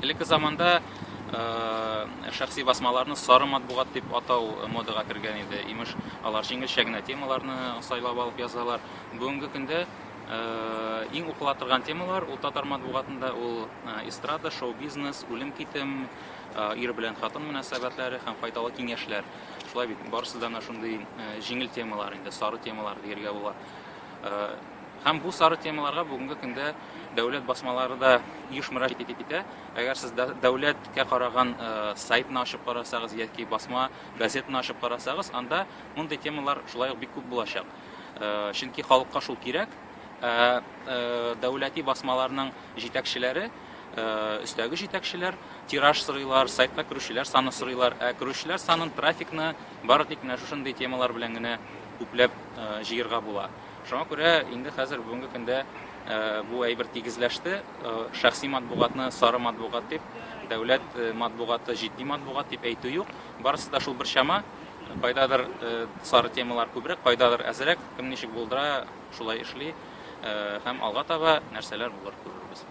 Элекке заманда шәхси басмаларны сары матбугат дип атау модага кергән иде. Имеш, алар җиңелчә генә темаларны сайлап алып язалар. Бүгенге көндә иң укыла торган темалар ул татар матбугатында ул эстрада, шоу-бизнес, үлем-китем, ир белән хатын мөнәсәбәтләре һәм файдалы киңәшләр. Шулай бит, барысы да менә шундый җиңел темалар инде, сары темалар дияргә була. Һәм бу сары темаларга бүгенге көндә дәүләт басмалары да еш мөрәҗәгать итә. Әгәр сез дәүләткә караган сайтны ачып карасагыз яки басма газетаны ачып карасагыз, анда мондый темалар шулай ук бик күп булачак. Чөнки халыкка шул кирәк. Ә дәүләти басмаларның җитәкчеләре, өстәге җитәкчеләр тираж сорыйлар, сайтка керүчеләр саны сорыйлар. Ә керүчеләр санын, трафикны бары тик менә шушындый темалар белән генә күпләп җыерга була. Шуңа күрә инде хәзер бүгенге көндә бу әйбер тигезләште. Шәхси матбугатны сары матбугат дип, дәүләт матбугаты җитди матбугат дип әйтү юк. Барысы да шул бер чама. Кайдадыр сары темалар күбрәк, кайдадыр әзрәк. Кем ничек булдыра, шулай эшли. Һәм алга таба нәрсәләр булыр, күрербез.